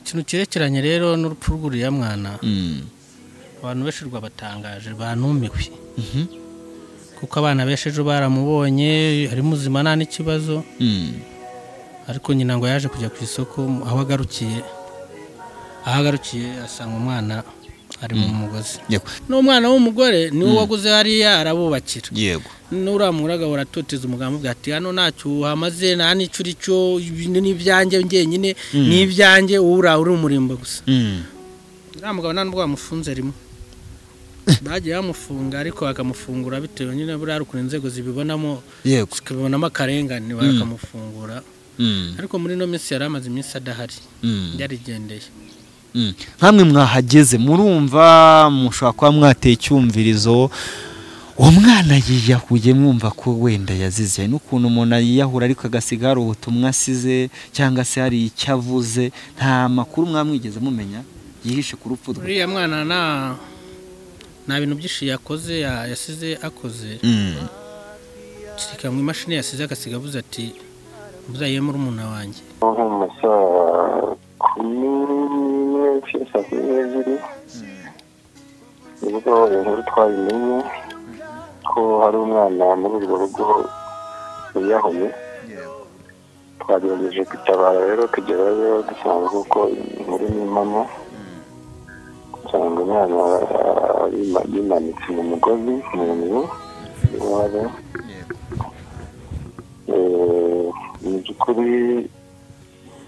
Ikintu cyerekeranye rero n'urupfu rw'uriya mwana, abantu benshi rwabatangaje, banumiwe, kuko abana benshi ejo baramubonye ari muzima nta n'ikibazo, ariko nyina ngo yaje kujya ku isoko, aho agarukiye asanga umwana ari mu mugozi. N'umwana w'umugore niwe waguze hariya arabubakira. Yego. N'uramuraga uratoteza umugambi bwa ati hano ntacyo uhamaze nta n'icyo uri cyo, ibintu ni ibyanjye njyenyine, ni ibyanjye, ura uri umurimbo gusa. Uriya mugabo nta nubwo bamufunze rimwe, bagiye bamufunga ariko bakamufungura bitewe nyine buriya ukuntu inzego zibibonamo, zikabibonamo akarengane bakamufungura. Ariko muri ino minsi yari amaze iminsi adahari, yarigendeye. Nkamwe mwahageze murumva mushobora kuba mwateye icyumvirizo, uwo mwana yiyahuye mwumva ko wenda yazize n'ukuntu umuntu yiyahura ariko agasiga hari ubutumwa asize cyangwa se hari icyo avuze, nta makuru mwamwigeze mumenya yihishe ku rupfu rwe? Uriya mwana nta bintu byinshi yakoze, yasize akoze, kereka mu imashini yasize agasiga avuze ati muzayihe murumuna wanjye. Nko mu masaha 10:30 saa 12 nibwo inkuru twayimenye ko hari umwana muri urwo rugo wiyahuye. Twagerageje gutabara rero tugerayo dusanga kuko inkuru ni impamo, usanga umwana yimanitse mu mugozi mu nzu iwabo. Mu by'ukuri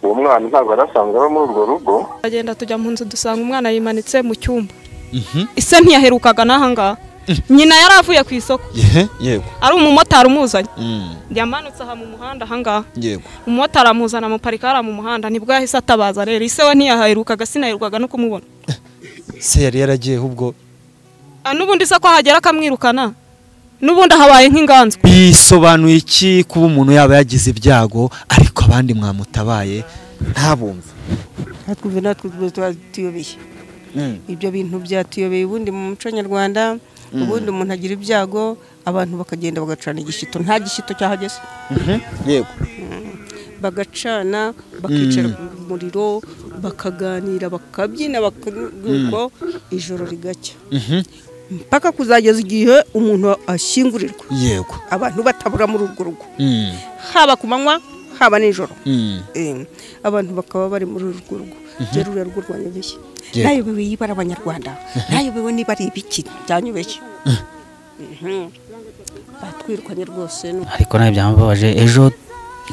uwo mwana ntabwo arasanzwe aba muri urwo rugo. Agenda tujya mu nzu dusanga umwana yimanitse mu cyumba. Ise ntiyaherukaga n'aha ngaha, nyina yari avuye ku isoko. Yego. Ari umumotari umuzanye, yamanutse aha mu muhanda aha ngaha. Yego. Umumotari amuzana mu parika hariya mu muhanda, nibwo yahise atabaza rero. Ise we ntiyaherukaga, sinaherukaga no kumubona. Se yari yaragiye ubwo n'ubundi se ko ahagera akamwirukana, n'ubundi ahabaye nk'inganzwa. Bisobanuye iki kuba umuntu yaba yagize ibyago ariko abandi mwamutabaye ntabumve? Natwe natwe tuyobeye ibyo bintu byatuyobeye. Ubundi mu muco nyarwanda, ubundi umuntu agira ibyago abantu bakagenda bagacana igishito, nta gishito cyahageze. Yego. Bagacana bakicara ku muriro bakaganira bakabyina bakanuko ijoro rigacya, mpaka kuzageza igihe umuntu ashyingurirwa. Yego. Abantu batabura muri urwo rugo, haba ku manywa haba nijoro, abantu bakaba bari muri urwo rugo. Rero uriya rugo rwanyobeye, nayobewe niba ari abanyarwanda, nayobewe niba ari ibiki byanyobeye, batwirukanye rwose. Ariko nawe byambabaje ejo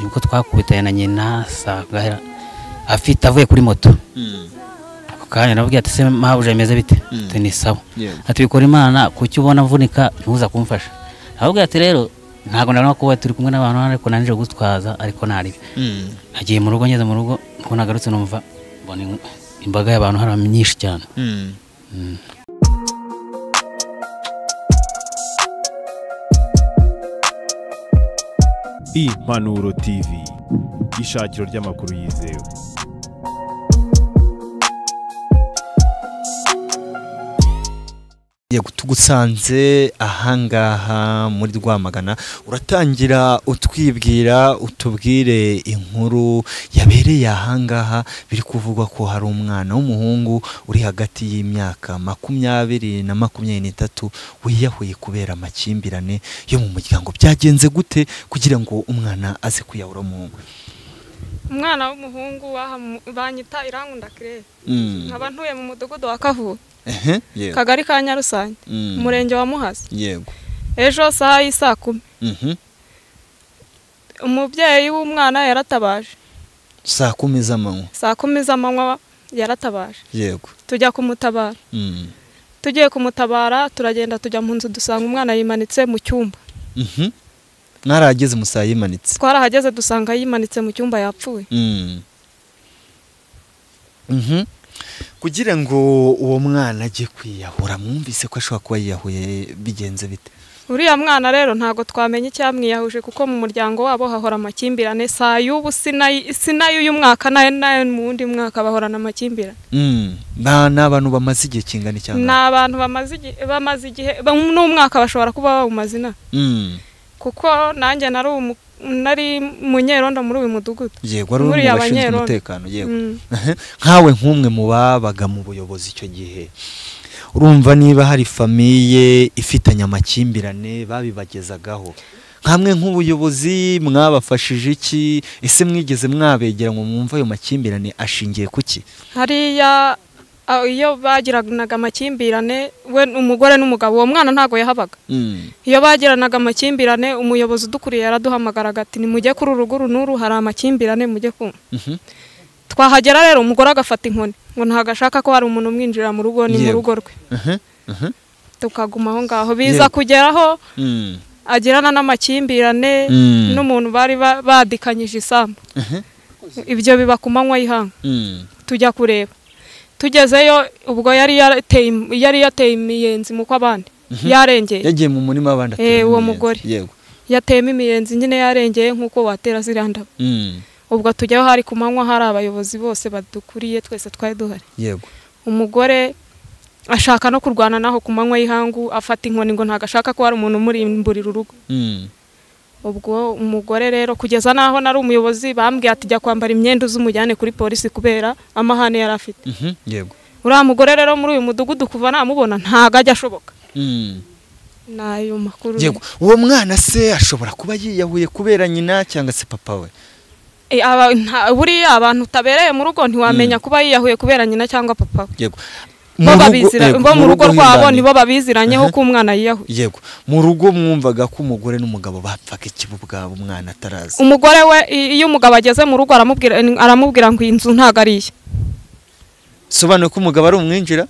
nibwo twakubitanye na nyina sanga afite avuye kuri moto. Ako kanya nabwiye ati se mabuja bimeze bite? Ati ni sawa. Ati bikora Imana kuki ubona mvunika ntuza kumfasha. Nabwiye ati rero ntago ndabona ko turi kumwe n'abantu ariko nanije gutwaza ariko naribi. Nagiye mu rugo, ngeze mu rugo nko nagarutse numva mbona imbaga y'abantu hari myinshi cyane. Impanuro TV, ishakiro ry'amakuru yizewe. Yego, tugusanze ahangaha muri Rwamagana, uratangira utwibwira utubwire inkuru yabereye ahangaha. Biri kuvugwa ko hari umwana w'umuhungu uri hagati y'imyaka 20 na 23 wiyahuye kubera amakimbirane yo mu muryango. Byagenze gute kugira ngo umwana aze kwiyahura w'umuhungu? Umwana w'umuhungu banyita Irankunda Claire, nkaba ntuye mu mudugudu wa Kavuwe, Kagari ka Nyarusange, umurenge wa Muhazi. Yego. Ejo saha y'isaa 10 umubyeyi w'umwana yaratabaje. Saa 10 z'amanywa? Saa 10 z'amanywa yaratabaje. Yego. Tujya kumutabara. Tugiye kumutabara turagenda tujya mu nzu dusanga umwana yimanitse mu cyumba. Mwarahageze musaha yimanitse? Twarahageze dusanga yimanitse mu cyumba yapfuye. Kugira ngo uwo mwana ajye kwiyahura mwumvise ko ashobora kuba yiyahuye bigenze bite? Uriya mwana rero ntago twamenye icyamwiyahuje kuko mu muryango wabo hahora amakimbirane. Saa y'ubu sinayo uyu mwaka nayo mu wundi mwaka bahorana amakimbirane. Ni abantu bamaze igihe kingana iki? Ni abantu bamaze igihe n'umwaka bashobora kuba bawumaze ina. Kuko nanjye nari Nari munyerondo muri uyu mudugudu. Yego, wari uri mu bashinzwe umutekano. Yego. Nkawe nk'umwe mu babaga mu buyobozi icyo gihe, urumva niba hari famiye ifitanye amakimbirane babibagezagaho, nkamwe nk'ubuyobozi mwabafashije iki? Ese mwigeze mwabegera ngo mwumve ayo makimbirane ashingiye kuki? Hariya iyo bagiranaga amakimbirane, we umugore n'umugabo, uwo mwana ntago yahabaga. Iyo bagiranaga amakimbirane, umuyobozi udukuriye yaraduhamagaraga ati nimujye kuri urugo n'uru hari amakimbirane mujye kumva. Twahagera rero umugore agafata inkoni ngo ntago ashaka ko hari umuntu umwinjira mu rugo, ni mu rugo rwe. Tukaguma aho ngaho biza kugeraho agirana n'amakimbirane n'umuntu bari badikanyije isambu. Ibyo biba ku manywa y'ihanga. Tujya kureba, tugezeyo ubwo yari yateye imiyenzi mu kw'abandi, yarengeye, yagiye mu murima w'abandi. Uwo mugore yego yateyemo imiyenzi nyine yarengeye nk'uko watera ziriya ndabo. Ubwo tujyaho hari ku manywa, hari abayobozi bose badukuriye, twese twari duhari. Yego. Umugore ashaka no kurwana naho ku manywa y'ihangu, afata inkoni ngo ntago ashaka ko hari umuntu umurimburira urugo. Ubwo umugore rero kugeza naho nari umuyobozi bambwiye ati jya kwambara imyenda uzumujyane kuri polisi kubera amahane yari afite. Yego. Uriya mugore rero muri uyu mudugudu kuva namubona ntago ajya ashoboka. Nayo makuru. Yego. Uwo mwana se ashobora kuba yiyahuye kubera nyina cyangwa se papa we? Buriya abantu utabereye mu rugo ntiwamenya kuba yiyahuye kubera nyina cyangwa papa we. Yego. Bo mu rugo rwabo nibo babiziranyeho ko umwana yiyahuye. Yego. Mu rugo mwumvaga ko umugore n'umugabo bapfaga ikibu bwabo umwana ataraza. Umugore we iyo umugabo ageze mu rugo aramubwira ngo inzu ntago ari iye. Sobanuye ko umugabo ari umwinjira?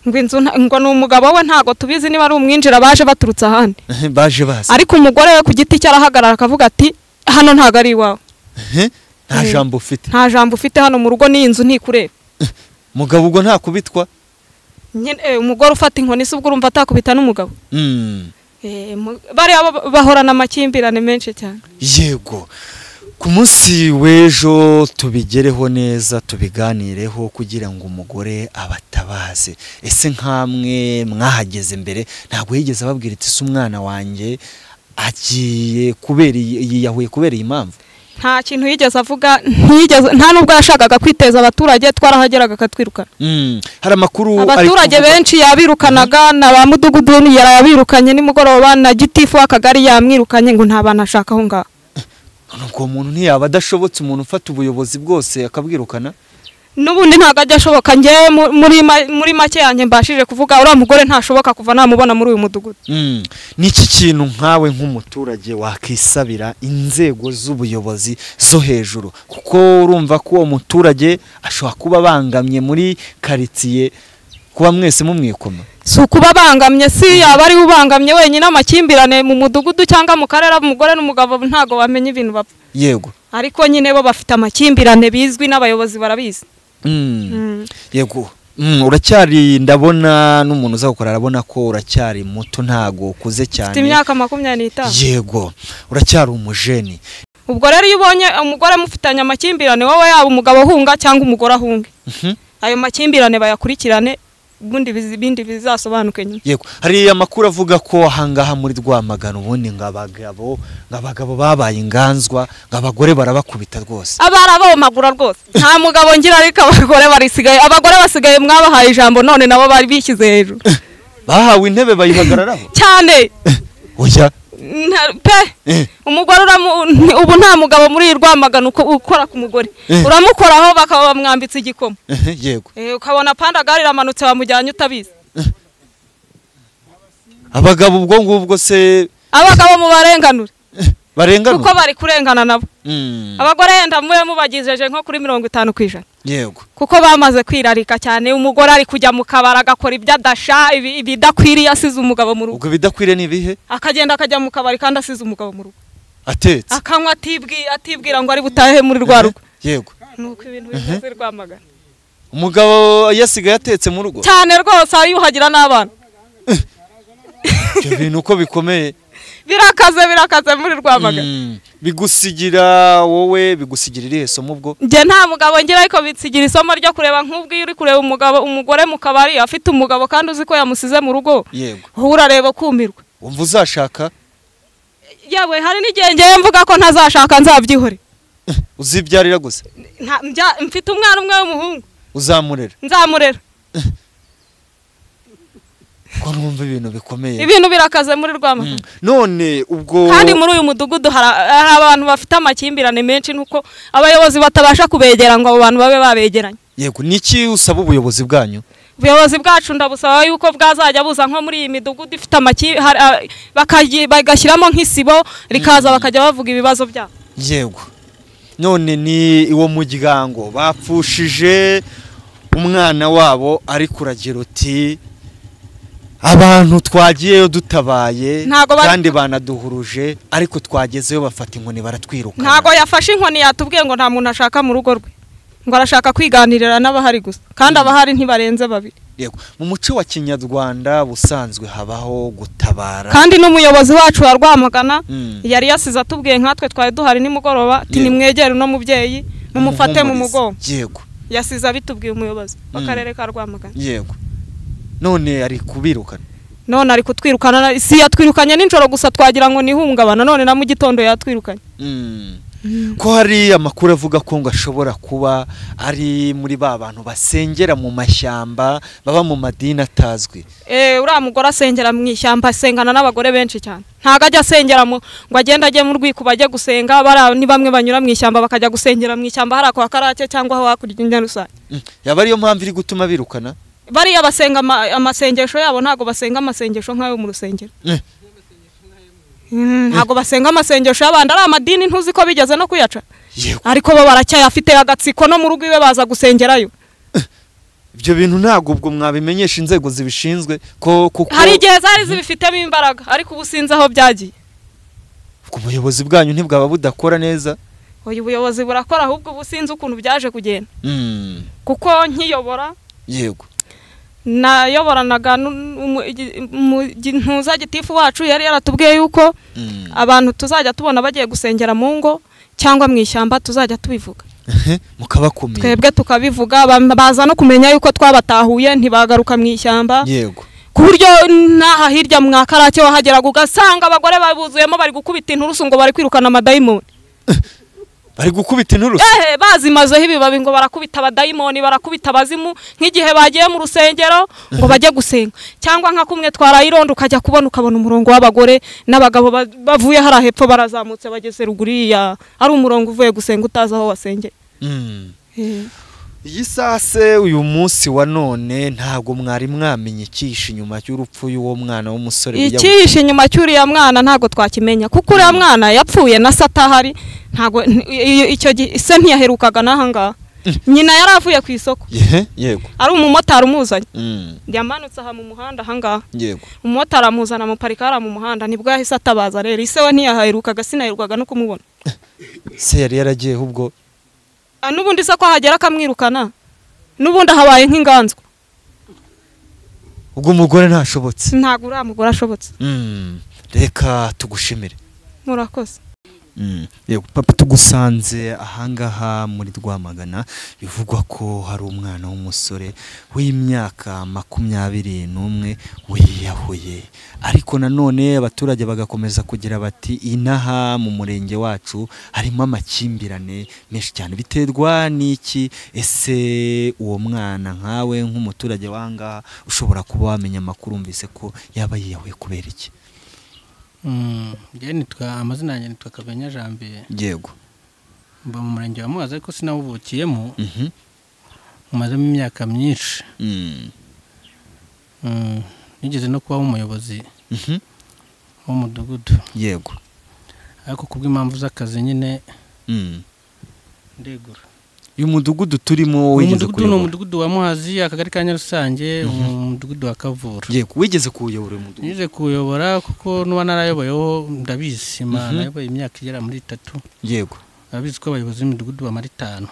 Ngo inzu ngo ni umugabo we ntago tubizi niba ari umwinjira, baje baturutse ahandi. Baje baza. Ariko umugore we ku giti cye arahagarara akavuga ati hano ntago ari iwawe. Nta jambo ufite. Nta jambo ufite hano mu rugo, ni inzu ntikureba. Mugabo ubwo ntakubitwa? Umugore ufata inkoni se ubwo urumva atakubita n'umugabo? Bariya bahorana amakimbirane menshi cyane. Yego. Ku munsi w'ejo tubigereho neza, tubiganireho kugira ngo umugore abatabaze. Ese nkamwe mwahageze mbere ntabwo yigeze ababwira ati se umwana wanjye agiye kubera yiyahuye kubera iyi mpamvu? Nta kintu yigeze avuga, nta nubwo yashakaga kwiteza abaturage, twarahageraga akatwirukana. Hari amakuru abaturage benshi yabirukanaga, na ba mudugudu yarabirukanye nimugoroba, na gitifu w'akagari yamwirukanye ngo nta bantu ashaka aho ngaho. Ubwo umuntu ntiyaba adashobotse, umuntu ufata ubuyobozi bwose akabwirukana? N'ubundi ntago ajya ashoboka. Njyewe muri make yanjye mbashije kuvuga, uriya mugore ntashoboka kuva namubona muri uyu mudugudu. Niki kintu nkawe nk'umuturage wakisabira inzego z'ubuyobozi zo hejuru, kuko urumva ko uwo muturage ashobora kuba abangamye muri karitsiye, kuba mwese mumwikoma? Si ukuba abangamye, si yaba ari ubangamye wenyine amakimbirane mu mudugudu cyangwa mu karere, umugore n'umugabo ntago bamenya ibintu bapfa. Yego. Ariko nyine bo bafite amakimbirane bizwi n'abayobozi barabizi. Yego. Uracyari, ndabona n'umuntu uzakora arabona ko uracyari muto, ntago ukuze cyane. Ufite imyaka 25. Yego. Uracyari umujeni. Ubwo rero iyo ubonye umugore mufitanye amakimbirane, wowe yaba umugabo ahunga cyangwa umugore ahunge, ayo makimbirane bayakurikirane, ubundi ibindi bizasobanuke nyuma. Yego. Hari amakuru avuga ko ahangaha muri Rwamagana ubundi ngo abagabo babaye inganzwa, ngo abagore barabakubita rwose. Abarabomagura rwose. Nta mugabo ngira, ariko abagore barisigaye, abagore basigaye mwabahaye ijambo none nabo bari bishyize hejuru. Bahawe intebe bayihagararaho. Cyane. Oya. Pe. Umugore ubu nta mugabo muri Rwamagana ukora ku mugore. Uramukoraho bakaba bamwambitse igikoma. Yego. Ukabona pandagari ramanutse bamujyanye utabizi. Abagabo ubwo ngubwo se abagabo mubarenganure. Barenganure. Kuko bari kurengana nabo. Abagore yenda muye mubagijeje nko kuri 50%. Yego. Kuko bamaze kwirarika cyane, umugore ari kujya mu kabara agakora ibyo adasha, ibidakwiriye asize umugabo mu rugo. Ubwo bidakwiriye ni ibihe? Akagenda akajya mu kabari kandi asize umugabo mu rugo. Atetse. Akanywa atibwira ngo ari butahe muri rwa rugo. Yego. Nuko ibintu bimeze Rwamagana. Umugabo yasigaye atetse mu rugo. Cyane rwose ariyuhagira n'abana. Ibyo bintu uko bikomeye. Birakaze muri Rwamagana. Bigusigira wowe, bigusigira irihe somo ubwo? Nge nta mugabo ngira, ariko bisigira isomo ryo kureba nk'ubwo iyo uri kureba umugabo umugore mu kabari afite umugabo kandi uzi ko yamusize mu rugo. Yego. Urareba kumirwa. Wumva uzashaka? Yawe hari n'igihe ngiye mvuga ko ntazashaka nzabyihore. Uzibyarira gusa? Mfite umwana umwe w'umuhungu. Uzamurera? Nzamurera. Ko numva ibintu bikomeye. Ibintu birakaze muri Rwamagana. None ubwo kandi muri uyu mudugudu hari abantu bafite amakimbirane menshi nuko abayobozi batabasha kubegera ngo abo bantu babe babegeranye. Yego, niki usaba ubuyobozi bwanyu? Ubuyobozi bwacu ndabusaba yuko bwazajya buza nko muri iyi midugudu ifite bagashyiramo nk'isibo rikaza bakajya bavuga ibibazo byabo. Yego. None ni iwo muryango bapfushije umwana wabo ari kuragira uti abantu twagiyeyo dutabaye kandi banaduhuruje ariko twagezeyo bafata inkoni baratwiruka. Ntago yafashe inkoni, yatubwiye ngo nta muntu ashaka mu rugo rwe, ngo arashaka kwiganirira n'abahari gusa kandi abahari ntibarenze babiri. Yego, mu muco wa Kinyarwanda busanzwe habaho gutabara. Kandi n'umuyobozi wacu wa Rwamagana yari yasize atubwiye nkatwe twari duhari nimugoroba ati nimwegere no mubyeyi mumufate mu mugongo. Yego, yasize abitubwiye umuyobozi w'akarere ka Rwamagana. Yego. None ari kubirukana. None ari kutwirukana, si yatwirukanye nijoro gusa twagira ngo nihungabana, none na mu gitondo yatwirukanye. Ko hari amakuru avuga ko ngo ashobora kuba ari muri ba bantu basengera mu mashyamba baba mu madini atazwi. Uriya mugore asengera mu ishyamba, asengana n'abagore benshi cyane. Ntago ajya asengera ngo agende ajye mu rwiko bajye gusenga, ni bamwe banyura mu ishyamba bakajya gusengera mu ishyamba hari ako karake cyangwa aho hakurya Nyarusange. Yaba ariyo mpamvu iri gutuma birukana? Bariya basenga amasengesho yabo, ntago basenga amasengesho nk'ayo mu rusengero. Ntago basenga amasengesho y'abandi, ari amadini ntuzi ko bigeze no kuyaca. Ariko bo baracyayafite agatsiko no mu rugo iwe baza gusengerayo. Ibyo bintu ntago ubwo mwabimenyesha inzego zibishinzwe ko kuko hari igihe zari zibifitemo imbaraga ariko ubu sinzi aho byagiye. Ubuyobozi bwanyu ntibwaba budakora neza? Uyu buyobozi burakora ahubwo ubu sinzi ukuntu byaje kugenda. Kuko nkiyobora. Yego. Nayoboranaga ntuza gitifu wacu yari yaratubwiye yuko abantu tuzajya tubona bagiye gusengera mu ngo cyangwa mu ishyamba tuzajya tubivuga. Mukabakumira. Twebwe tukabivuga, baza no kumenya yuko twabatahuye ntibagaruka mu ishyamba. Yego. Ku buryo n'aha hirya mwa Karake wahageraga ugasanga abagore babuzuyemo bari gukubita inturusu ngo bari kwirukana amadayimoni. Bari gukubita inturusu? Bazimazeho ibibabi ngo barakubita abadayimoni, barakubita abazimu nk'igihe bagiye mu rusengero ngo bajye gusenga. Cyangwa nka kumwe twarayirondo ukajya kubona ukabona umurongo w'abagore n'abagabo bavuye hara hepfo barazamutse bageze ruguru ya ari umurongo uvuye gusenga utazi aho wasengeye. Iyi sase uyu munsi wa none ntago mwari mwamenye ikihishe inyuma y'urupfu y'uwo mwana w'umusore. Ikihishe inyuma cy'uriya mwana ntago twakimenya kuko uriya mwana yapfuye na satahari, ntago icyo se ntiyaherukaga n'aha ngaha. Nyina yari avuye ku isoko. Yego. Ari umumotari umuzanye. Yamanutse aha mu muhanda aha ngaha. Yego. Umumotari amuzana mu parika ara mu muhanda nibwo yahise atabaza rero ise we ntiyaherukaga sinaherukaga no kumubona. Se yari yaragiye ubwo nubundi se ko ahagera akamwirukana nubundi ahabaye nk'inganzwa. Ubwo umugore ntashobotse. Ntago uriya mugore ashobotse. Reka tugushimire. Murakoze. Yego papa, tugusanze ahangaha muri Rwamagana bivugwa ko hari umwana w'umusore w'imyaka 21 wiyahuye, ariko nanone abaturage bagakomeza kugira bati inaha mu murenge wacu harimo amakimbirane menshi cyane, biterwa n'iki? Ese uwo mwana nkawe nk'umuturage wangaha ushobora kuba wamenya amakuru umvise ko yaba yiyahuye kubera iki? Njye nitwa amazina yanjye nitwa Kabenya Janvier. Yego. Mba mu murenge wa Muhazi ariko sinawuvukiyemo. Umazemo imyaka myinshi. Nigeze no kuba umuyobozi w'umudugudu. Yego. Ariko kubw'impamvu z'akazi nyine ndegura. Uyu mudugudu turimo wigeze kuyobora? Ni umudugudu wa Muhazi, akagari ka Nyarusange, umudugudu wa Kavura. Yego, wigeze kuwuyobora uyu mudugudu? Nigeze kuwuyobora kuko nuba narayoboyeho ndabizi, nayoboye imyaka igera muri 3. Yego. Ababizi ko abayobozi b'imidugudu bamara 5.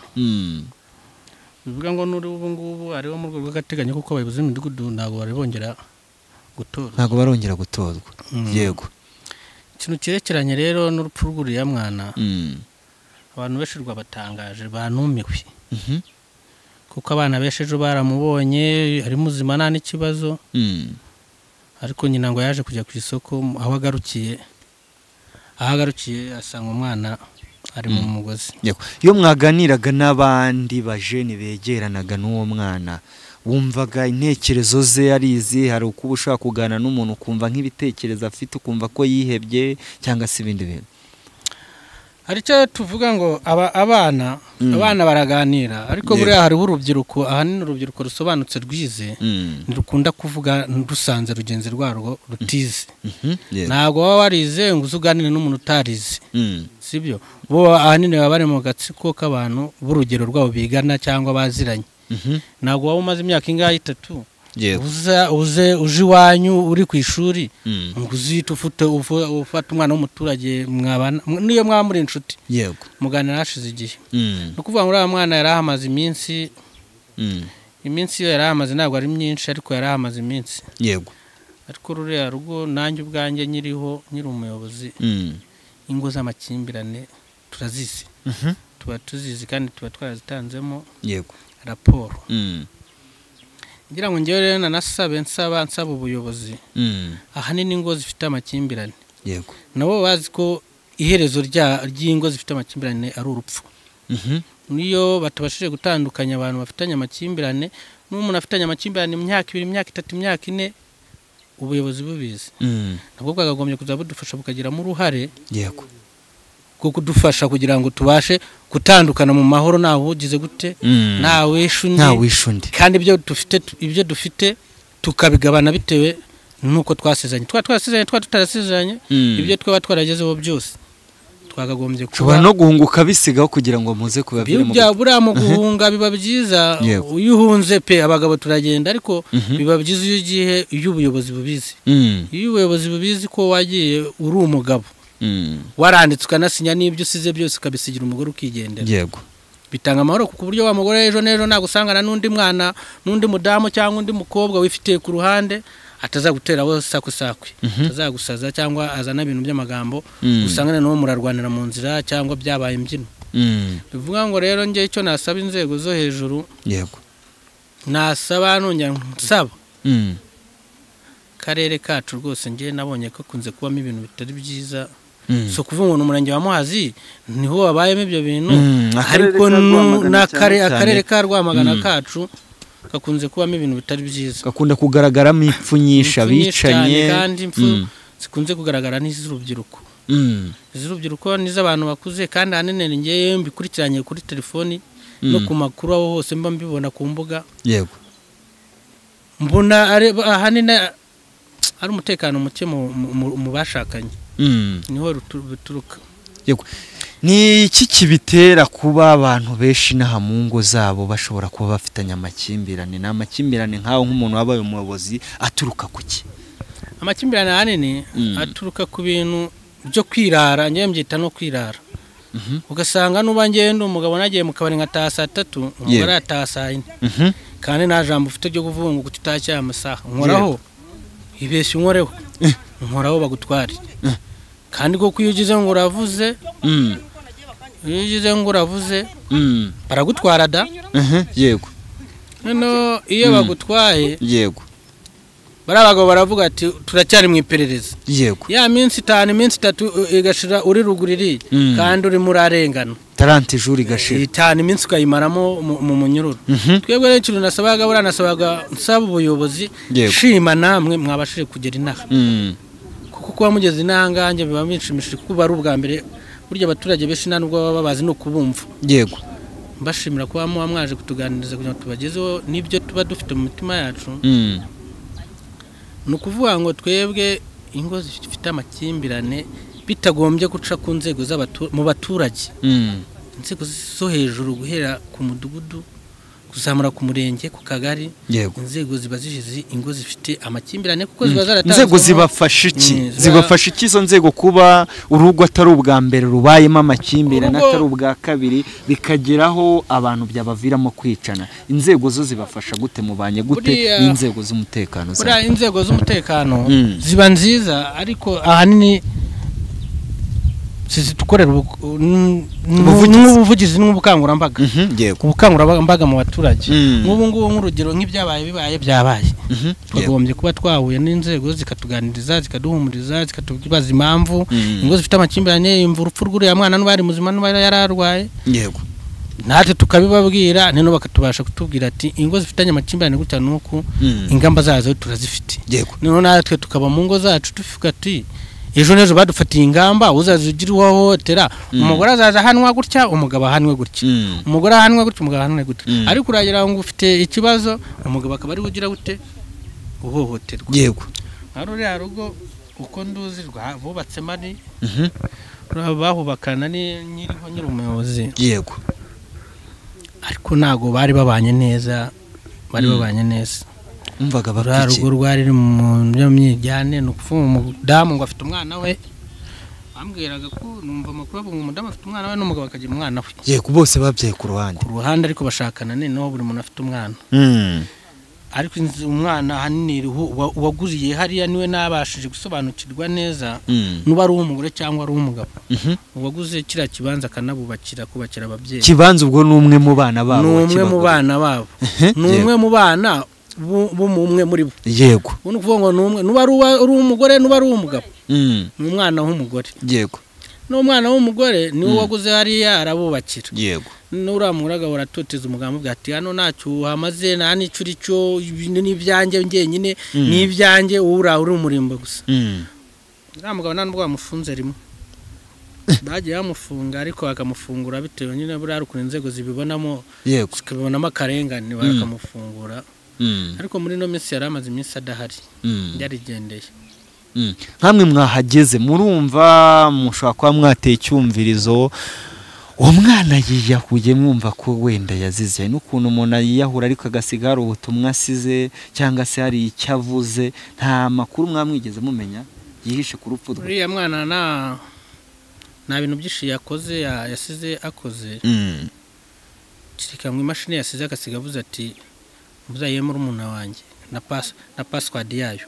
Bivuga ngo n'uri ubu ngubu ariwo mu rwego rw'agateganyo kuko abayobozi b'imidugudu ntabwo bari bongera gutorwa. Ntabwo barongera gutorwa. Yego. Ikintu cyerekeranye rero n'urupfu rw'uriya mwana. Abantu benshi rwabatangaje banumiwe. Kuko abana benshi ejo baramubonye ari muzima nta n'ikibazo. Ariko nyina ngo yaje kujya ku isoko aho agarukiye Ahagarukiye asanga umwana ari mu mugozi. Iyo mwaganiraga n'abandi bajeni begeranaga n'uwo mwana, wumvaga intekerezo ze ari izi? Hari uko ushaka kuganira n'umuntu ukumva nk'ibitekerezo afite, ukumva ko yihebye cyangwa se ibindi bintu? Hari icyo tuvuga ngo abana baraganira, ariko buriya hariho urubyiruko, ahanini urubyiruko rusobanutse rwize, ntirukunda kuvuga rusanze rugenzi rwarwo rutize. Ntabwo waba warize ngo uze uganire n'umuntu utarize, sibyo? Bo ahanini baba bari mu gatsiko k'abantu b'urugero rwabo bigana cyangwa baziranye. Ntabwo waba umaze imyaka ingahe itatu uze uje iwanyu uri ku ishuri ngo uzite ufata umwana w'umuturage mwabana, niyo mwaba muri inshuti yego muganira hashize igihe. Ni ukuvuga ngo uriya mwana yari ahamaze iminsi, iminsi yo yari ahamaze ntabwo ari myinshi, ariko yari ahamaze iminsi. Yego. Ariko ruriya rugo nanjye ubwanjye nyiriho, nyiri umuyobozi, ingo z'amakimbirane turazizi, tuba tuzizi kandi tuba twarazitanzemo yego raporo. Ngira ngo ngewe rero nanasabe nsaba ubuyobozi, ahanini ingo zifite amakimbirane, yego nabo bazi ko iherezo ry'ingo zifite amakimbirane ari urupfu. Niyo batabashije gutandukanya abantu bafitanye amakimbirane, n'umuntu afitanye amakimbirane imyaka 2, imyaka 3, imyaka 4, ubuyobozi bubizi, nabwo bwakagombye kuza budufasha bukagiramo uruhare, yego bwo kudufasha kugira ngo tubashe gutandukana mu mahoro, ntawe ugize gute, ntawe wishe undi, kandi ibyo dufite tukabigabana bitewe nuko twasezeranye, twasezeranye tutarasezeranye, ibyo twaba twaragezeho byose twakagombye kuba ushobora no guhunguka bisigaho kugira ngo muze kubabwira. Buriya mu guhunga biba byiza, iyo uhunze pe abagabo turagenda, ariko biba byiza iyo ugiye, iyo ubuyobozi bubizi, iyo ubuyobozi bubizi ko wagiye uri umugabo, waranditse ukanasinya n'ibyo usize byose ukabisigira umugore ukigendera. Yego. Bitanga amahoro ku buryo wa mugore ejo n'ejo nagusangana n'undi mwana, n'undi mudamu cyangwa undi mukobwa wifitiye ku ruhande, atazaguteraho sakusakwe, atazagusaza cyangwa azana ibintu by'amagambo, usangane n'uwo murarwanira mu nzira cyangwa byabaye imbyino. Bivuga ngo rero njye icyo nasaba inzego zo hejuru, yego nasaba nongera nsaba karere kacu rwose, njye nabonye ko kunze kubamo ibintu bitari byiza. So kuvuga ngo umurenge wa Muhazi niho wabayemo ibyo bintu, ariko n'akarere ka Rwamagana kacu gakunze kubamo ibintu bitari byiza, gakunda kugaragaramo impfu nyinshi, abicanye, kandi impfu zikunze kugaragara n'iz'urubyiruko, iz'urubyiruko n'iz'abantu bakuze, kandi ahanini njye mbikurikiranye kuri telefoni no ku makuru aho hose mba mbibona ku mbuga. Yego. Mbona ahanini ari umutekano muke mu bashakanye, niho bituruka. Yego. Ni iki kibitera kuba abantu benshi n'aha mu ngo zabo bashobora kuba bafitanye amakimbirane? Ni amakimbirane nkaho nk'umuntu wabaye umuyobozi aturuka kuki? Amakimbirane ahanini aturuka ku bintu byo kwirara, njye mbyita no kwirara. Ugasanga nuba ngende umugabo nagiye mu kabari nkataha saa 3, umugore ataha saa 4, kandi nta jambo ufite ryo kuvuga ngo tutashye amasaha, nkoraho ibeshye unkoreho, nkoraho bagutware. Kandi koko iyo ugize ngo uravuze, iyo ugize ngo uravuze baragutwara da. Yego. Noneho iyo bagutwaye, yego, bari abagabo baravuga ati turacyari mu iperereza. Yego. Ya minsi 5, iminsi 3 igashira uri ruguru iri, kandi urimo urarengana. 30 jours igashira. 5 iminsi ukayimaramo mu munyururu. Twebwe rero ikintu nasabaga, buriya nasabaga nsaba ubuyobozi, shima namwe mwabashije kugera inaha. Kuko kuba mugeze inaha nganjye biba binshimishije, kuko bari ubwa mbere burya abaturage benshi nta nubwo baba babazi no kubumva. Yego. Mbashimira kuba muba mwaje kutuganiriza kugira ngo tubagezeho n'ibyo tuba dufite mu mitima yacu. Ni ukuvuga ngo twebwe ingo zifite amakimbirane bitagombye guca ku nzego mu baturage, inzego zo hejuru guhera ku mudugudu kuzamura ku murenge, ku kagari, inzego ziba zijize ingo zifite amakimbirane, kuko ziba zaratanzwe. Inzego zibafasha iki? Zibafasha iki izo nzego kuba urugo atari ubwa mbere rubayemo amakimbirane, atari ubwa kabiri, bikageraho abantu byabaviramo kwicana? Inzego zo zibafasha gute, mubanye gute n'inzego z'umutekano? Buriya inzego z'umutekano ziba nziza, ariko ahanini Tukorera ubuvugizi n'ubukangurambaga. Ubukangurambaga mu baturage. Nk'ubu ngubu nk'urugero nk'ibyabaye bibaye byabaye. Twagombye kuba twahuye n'inzego zikatuganiriza, zikaduhumuriza, zikatubaza impamvu ingo zifite amakimbirane, imva urupfu rw'uriya mwana n'ubari muzima n'ubari yararwaye. Yego. Natwe tukabibabwira none bakatubasha kutubwira ati ingo zifitanye amakimbirane gutya nuku ingamba zazo turazifite. Yego. None natwe tukaba mu ngo zacu tuvuga ati ejo n'ejo badufatiye ingamba uzazigira uhohotera umugore azaza ahanwa gutya, umugabo ahanwe gutya, umugore ahanwe gutya, umugabo ahanwe gutya. Ariko uragira ngo ufite ikibazo umugabo akaba ari ugira gute uhohoterwa. Yego. Hari uriya rugo uko nduzi bubatse mari bahubakana ni nyiriho nyiri umuyobozi. Yego. Ariko ntago bari babanye neza, bari babanye neza. Umvaga bapiki. Rugo rwari mu myijyane no kuvuga umudamu ngo afite umwana we, bambwiraga ko numva amakuru avuga umudamu afite umwana we n'umugabo akagira umwana we. Yego, bose babyaye ku ruhande. Ku ruhande ariko bashakana noneho buri muntu afite umwana. Ariko umwana ahanini uwaguriye hariya niwe nabashije gusobanukirwa neza nuba ari uw'umugore cyangwa ari uw'umugabo. Uwaguze kiriya kibanza akanabubakira kubakira ababyeyi. Kibanza ubwo ni umwe mu bana babo. Ni umwe mu bana babo. Ni umwe mu bana bumwe muri bo. Yego. Uno kuvuga ngo numwe nuba ari umugore nuba ari umugabo. Ni umwana w'umugore. Yego. N'umwana w'umugore niwe waguze hariya arabubakira. Yego. N'uramuraga uratoteza umugabo avuga ati hano ntacyo hamaze nta n'icyo uri cyo, ibintu ni ibyanjye njyenyine, ni ibyanjye ura uri umurimbo gusa. Uriya mugabo nta nubwo bamufunze rimwe. Bagiye bamufunga ariko bakamufungura bitewe nyine buriya ukuntu inzego zibibonamo. Yego. Zikabibonamo akarengane bakamufungura. Ariko muri no minsi yari amaze iminsi adahari, yarigendeye. Nkamwe mwahageze murumva mushobora kuba mwateye icyumvirizo uwo mwana yiyahuye, mwumva ko wenda yazize n'ukuntu umuntu yiyahura ariko agasiga hari ubutumwa asize cyangwa se hari icyo avuze, nta makuru mwamwigeze mumenya yihishe ku rupfu rwe? Uriya mwana nta bintu byinshi yakoze yasize akoze. Kireka mu imashini yasize agasiga avuze ati muzaye muri umuntu wanjye na password yayo.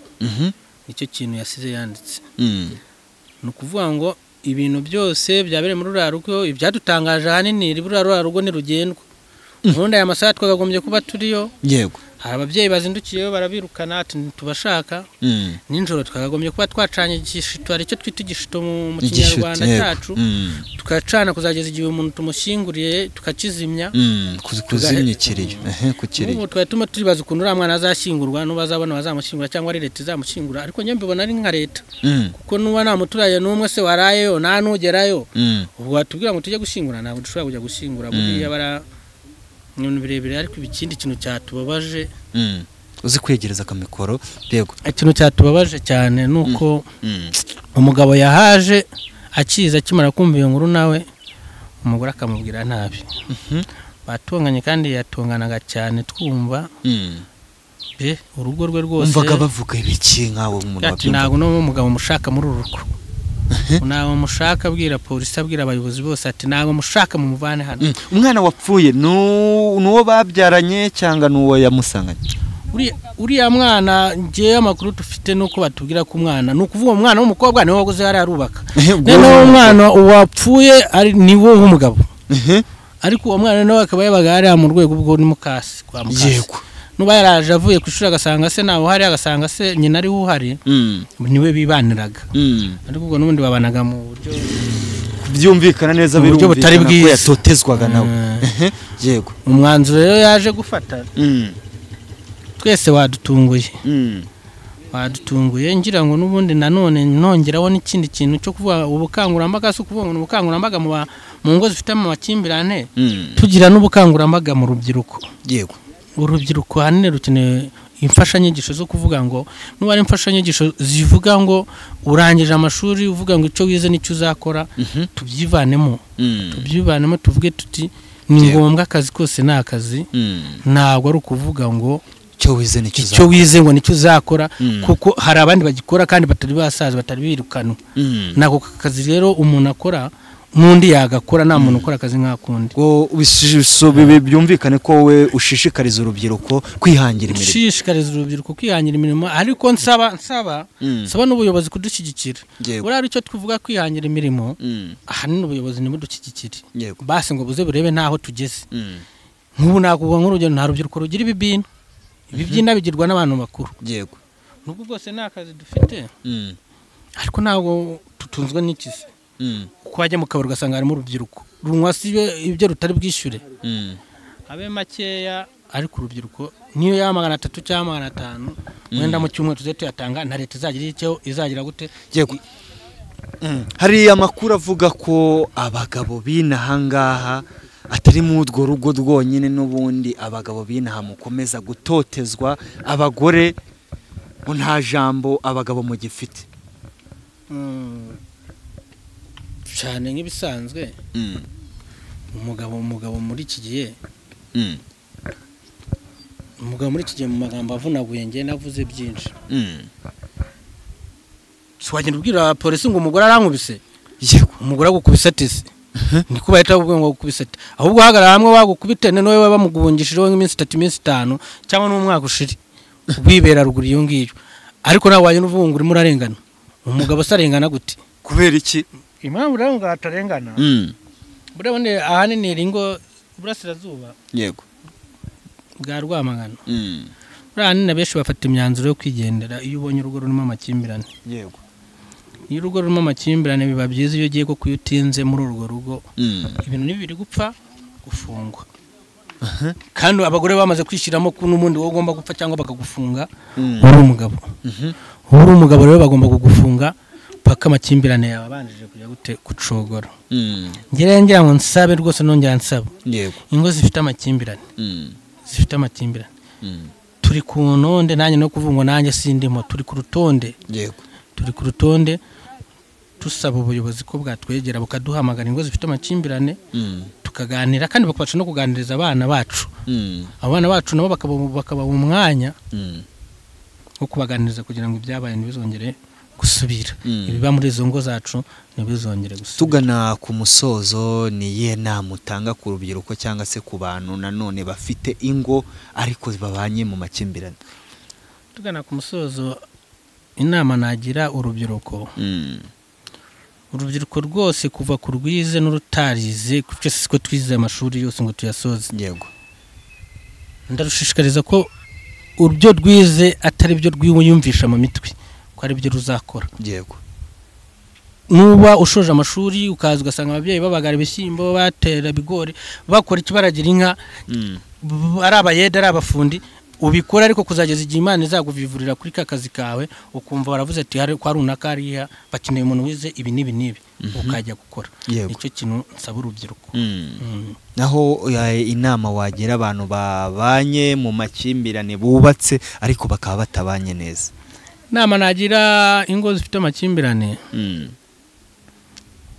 Nicyo kintu yasize yanditse. Ni ukuvuga ngo ibintu byose byabereye muri ruriya rugo, ibyadutangaje ahanini ruriya rugo ni rugendwa. Ubundi aya masaha twakagombye kuba turiyo. Yego. Hari ababyeyi bazindukiyeyo barabirukana ati ntitubashaka. Nijoro twakagombye kuba twacanye igishito, hari icyo twita igishito mu kinyarwanda cyacu, tukacana kuzageza igihe umuntu tumushyinguriye tukakizimya. Kuzimya ikiriyo. Ubu twari turimo turibaza ukuntu uriya mwana azashyingurwa, n'ubu azabona bazamushyingura cyangwa ari leta izamushyingura, ariko njye mbibona ari nka leta. Kuko nuba nta muturage n'umwe se warayeyo nta n'ugerayo, ubwo watubwira ngo tujye gushyingura, ntabwo dushobora kujya gushyingura buriya bara ibintu birebire. Ariko ikindi kintu cyatubabaje, uzi kwegereza akamikoro. Yego. Ikintu cyatubabaje cyane nuko umugabo yahaje akiza akimara kumva iyo nkuru nawe umugore akamubwira nabi. Batonganye kandi yatonganaga cyane twumva urugo rwe rwose. Umvaga bavuga ibiki nkawe umuntu wabyumva? Ntabwo no mugabo mushaka muri uru rugo. Ntabwo mushaka, abwira polisi, abwira abayobozi bose ati ntabwo mushaka mumuvane hano. Umwana wapfuye nuwo babyaranye cyangwa nuwo yamusanganye? Uriya mwana ngewe amakuru dufite nuko batubwira ko umwana ni ukuvuga umwana w'umukobwa niwe waguze hariya arubaka. Noneho umwana wapfuye ari niwo w'umugabo. Ariko uwo mwana nawe akaba yabaga hariya mu rwego ubwo ni mukasi kwa mukasi. Yego. Nuba yaraje avuye ku ishuri agasanga se nawe uhari, agasanga se nyina ari uhari, niwe bibaniraga. Ariko ubwo n'ubundi babanaga mu buryo byumvikana neza, buryo butari birumvikana ko bwiza. yatotezwaga nawe. Yego. Umwanzuro rero yaje gufata twese wadutunguye. Wadutunguye ngira ngo n'ubundi nanone nongeraho n'ikindi kintu cyo kuvuga ubukangurambaga, si ukuvuga ngo ni ubukangurambaga mu ngo zifite amakimbirane, tugira n'ubukangurambaga mu rubyiruko. Yego. Urubyiruko ahanini rukeneye imfashanyigisho zo kuvuga ngo nuba ari imfashanyigisho zivuga ngo urangije amashuri uvuga ngo icyo wize nicyo uzakora, tubyivanemo. Tubyivanemo tuvuge tuti ni ngombwa akazi kose ni akazi, ntabwo ari ukuvuga ngo icyo wize ngo nicyo uzakora, kuko hari abandi bagikora kandi batari basaza, batari birukanwa. Nako kazi rero umuntu akora N'undi yagakora, nta muntu ukora akazi nk'akundi. Byumvikane ko wowe ushishikariza urubyiruko kwihangira imirimo. Ushishikariza urubyiruko kwihangira imirimo, ariko nsaba n'ubuyobozi kudushyigikira. Buriya icyo tuvuga kwihangira imirimo, ahanini ubuyobozi ntibudushyigikire, basi ngo buze burebe n'aho tugeze. Nk'ubu nakuvuga nk'urugero, nta rubyiruko rugira ibibina. Ibibyina bigirwa n'abantu bakuru. Yego. Nubwo bwose nta kazi dufite, ariko ntabwo tutunzwe n'ikizi. Kuko wajya mu kabari ugasanga harimo urubyiruko runywa si ibyo rutari bwishyure, abe makeya, ariko urubyiruko niyo yaba 300 cyangwa 500 wenda mu cyumweru tuze tuyatanga, na leta izagira icyo izagira gute. Yego. Hari amakuru avuga ko abagabo b'inahangaha atari mu urwo rugo rwonyine, n'ubundi abagabo b'inaha mukomeza gutotezwa, abagore nta jambo abagabo mugifite. Cyane nk'ibisanzwe. Umugabo muri iki gihe, umugabo muri iki gihe mu magambo avunaguye ngiye navuze byinshi. Si wagenda ubwira polisi ngo umugore arankubise? Yego. Umugore agukubise atese? Niko bahita bavuga ngo agukubise ate? Ahubwo uhagarara hamwe bagukubite, noneho bamuguhungishijeho nk'iminsi 3, iminsi 5 cyangwa n'umwaka ushire, wibera ruguru iyo ngiyo. Ariko nawe wagenda uvuga ngo urimo urarengana. Umugabo se arengana gute? Kubera iki? Impamvu rero ngo atarengana, burabone ahanini ringo burasirazuba. Yego. Bwa Rwamagana. Ahanini abenshi bafata imyanzuro yo kwigendera iyo ubonye urugo rurimo amakimbirane. Yego. Iyo urugo rurimo amakimbirane biba byiza iyo ugiye ko utinze muri urwo rugo, ibintu ntibiri gupfa gufungwa. Kandi abagore bamaze kwishyiramo ko n'ubundi wowe ugomba gupfa cyangwa bakagufunga, uri umugabo. Uri umugabo rero bagomba kugufunga paka amakimbirane yawe abanjije kujya gute gucogora. Ngira ngo nsabe rwose, nongera nsaba. Yego. Ingo zifite amakimbirane. Zifite amakimbirane. Turi ku ntonde, nanjye no kuvuga ngo nanjye sindimo, turi ku rutonde. Yego. Turi ku rutonde, tusaba ubuyobozi ko bwatwegera bukaduhamagara ingo zifite amakimbirane, tukaganira, kandi bakabasha no kuganiriza abana bacu. Abana bacu nabo bakaba umwanya wo kubaganiriza kugira ngo ibyabaye ntibizongere gusubira. Ibiba muri izo ngo zacu ntibizongere gusubira. Tugana ku musozo, ni iyihe nama utanga ku rubyiruko cyangwa se ku bantu nanone bafite ingo ariko babanye mu makimbirane? Tugana ku musozo, inama nagira urubyiruko, urubyiruko rwose kuva ku rwize n'urutarize, kuko siko twize amashuri yose ngo tuyasoze. Yego. Ndarushishikariza ko urubyo rwize atari byo rwiyumvisha mu mitwe, ko ari byo ruzakora. Yego. Nuba ushoje amashuri ukaza ugasanga ababyeyi babagara ibishyimbo, batera ibigori, bakora iki, baragira inka, ari abayede ari abafundi, ubikora ariko kuzageza igihe Imana izaguvivurira kuri ka kazi kawe, ukumva baravuze ati hari kwa runaka hariya bakeneye umuntu wize ibi n'ibi n'ibi, ukajya gukora. Nicyo kintu nsaba urubyiruko. Naho inama wagira abantu babanye mu makimbirane bubatse ariko bakaba batabanye neza? Inama nagira ingo zifite amakimbirane,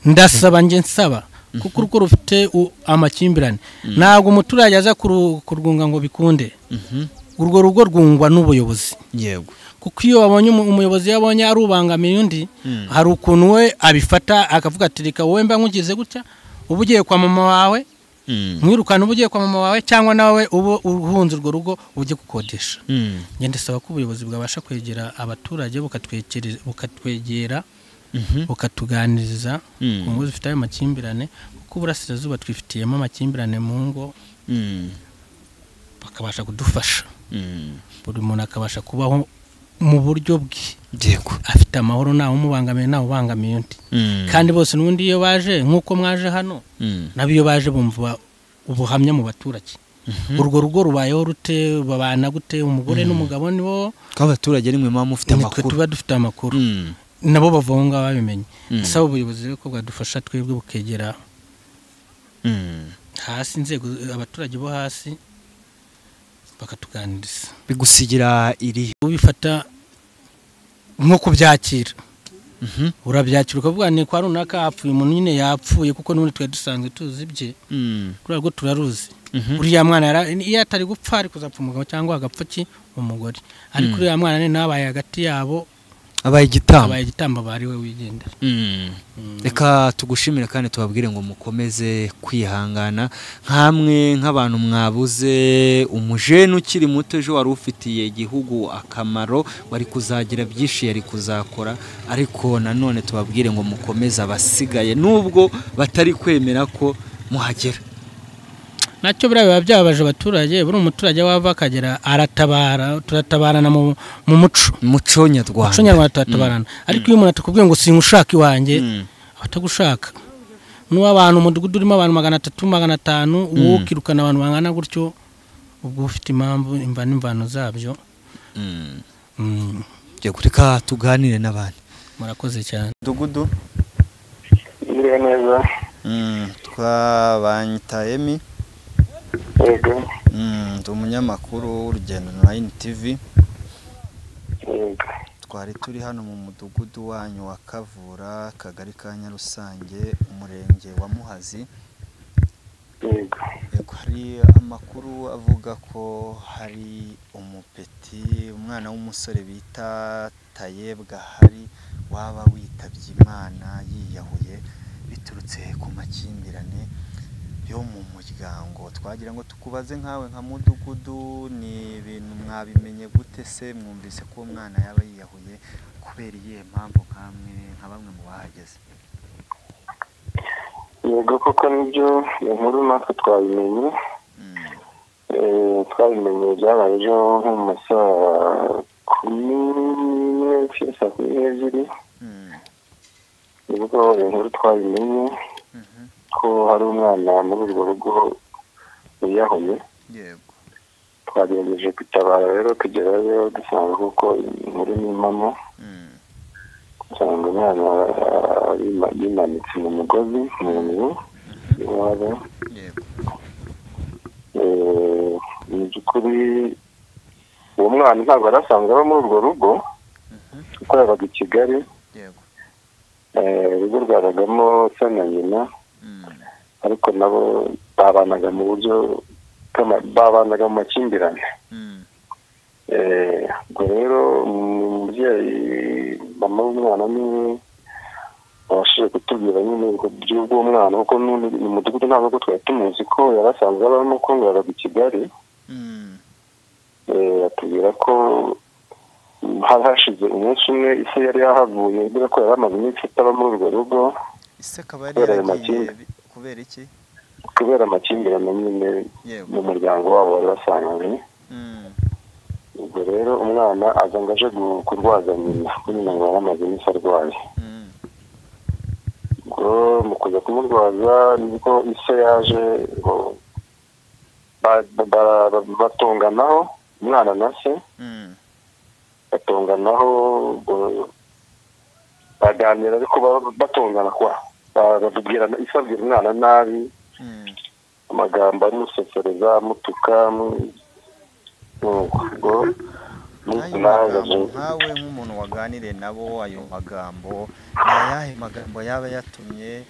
ndasaba nge nsaba, kuko urugo rufite amakimbirane ntabwo umuturage aza kurwunga ngo bikunde. Urwo rugo rwungwa n'ubuyobozi. Yego. Kuko iyo wabonye umuyobozi yabonye arubangamiye undi, hari ukuntu we abifata akavuga ati reka wowe mba nkugize gutya, uba ugiye kwa mama wawe, mwirukana uba ugiye kwa mama wawe, cyangwa nawe uba uhunze urwo rugo ujye gukodesha. Njye ndasaba ko ubuyobozi bwabasha kwegera abaturage, bukatwegera, bukatuganiriza ku ngo zifite ayo makimbirane, kuko uburasirazuba twifitiyemo amakimbirane mu ngo, bakabasha kudufasha. Buri muntu akabasha kubaho mu buryo bwe. Yego. Afite amahoro, ntawe umubangamiye, ntawe ubangamiye undi. Kandi bose n'ubundi iyo baje nk'uko mwaje hano, nabo iyo baje bumva ubuhamya mu baturage. Urwo rugo rubayeho rute, babana gute, umugore n'umugabo nibo ko abaturage nimwe muba mufite amakuru. Tuba dufite amakuru. Nabo bava aho ngaho babimenye. Nsaba ubuyobozi rero ko bwadufasha twebwe bukegera hasi, inzego, abaturage bo hasi bakatuganiriza. Bigusigira iri ubifata nko kubyakira. Urabyakira ukavuga ni kwa runaka hapfuye umuntu, nyine yapfuye, kuko n'ubundi twari dusanzwe tuzi ibye. Kuri rwo turaruzi. Uriya mwana iyo atari gupfa ari kuzapfa umugabo cyangwa agapfa ki umugore. Ariko uriya mwana ni nabaye hagati yabo Abaye igitambo. Abaye igitambo bari we wigendera. Reka tugushimire kandi tubabwire ngo mukomeze kwihangana nkamwe nk'abantu mwabuze umujene ukiri muto ejo wari ufitiye igihugu akamaro, wari kuzagira byinshi yari kuzakora, ariko nanone tubabwire ngo mukomeze abasigaye nubwo batari kwemera ko muhagera. Nacyo biriya biba byababaje abaturage, buri umuturage wava akagera aratabara, turatabarana mu muco. Muco nyarwanda. Muco nyarwanda turatabarana. Ariko iyo umuntu atakubwiye ngo singushaka iwanjye, atagushaka. N'uwo abantu umudugudu urimo abantu 300 500, uwo ukirukana abantu bangana gutyo, ubwo ufite impamvu imva n'imvano zabyo. Reka tuganire n'abandi. Murakoze cyane. Mudugudu. Mwiriwe neza. Twabanyita Emi. Yego. Ndi umunyamakuru w'Urugendo Online TV. Yego. Twari turi hano mu mudugudu wanyu wa Kavura, akagari ka Nyarusange, umurenge wa Muhazi. Yego. Hari amakuru avuga ko hari umupeti, umwana w'umusore bita Tayebwa hari waba witabye Imana yiyahuye biturutse ku makimbirane yo mu muryango. Twagira ngo tukubaze nkawe nka mudugudu, ni ibintu mwabimenye gute se? Mwumvise ko umwana yaba yiyahuye kubera iyihe mpamvu nkamwe nka bamwe mu bahageze? Yego koko nibyo, inkuru natwe twabimenye. Twabimenye byabaye ejo nko mu masaha 11 saa 12, nibwo inkuru twabimenye ko hari umwana muri urwo rugo wiyahuye. Yego. Twagerageje gutabara rero tugerayo dusanga kuko inkuru ni impamo, usanga umwana yimanitse mu mugozi mu nzu iwabo. Yego. Mu by'ukuri uwo mwana ntabwo yari asanzwe aba muri urwo rugo, kuko yabaga i Kigali. Yego. Urugo rwabagamo se na nyina, ariko nabo babanaga mu buryo babanaga mu makimbirane. Ubwo rero umubyeyi mama w'umwana niwe wabashije kutubwira nyine by'ubwo mwana, kuko mu mudugudu ntabwo twari tumuzi ko yari asanzwe abamo, ko ngo yabaga i Kigali. Atubwira ko hari hashize umunsi umwe ise yari yahavuye, kubera ko yari amaze iminsi ataba muri urwo rugo. Ise akaba yari yaragiye kubera iki? Kubera amakimbirane nyine mu muryango wabo bari basanganywe. Ubwo rero umwana aza ngo aje kurwaza nyina, kuko nyina ngo yari amaze iminsi arwaye. Ubwo mu kuza kumurwaza nibwo ise yaje batonganaho, umwana na se batonganaho, baganira ariko batongana kwa bababwirana, ise abwira umwana nabi, amagambo amusesereza, amutuka. Ubwo nkawe nk'umuntu waganiriye nabo, ayo magambo ni ayahe magambo yaba yatumye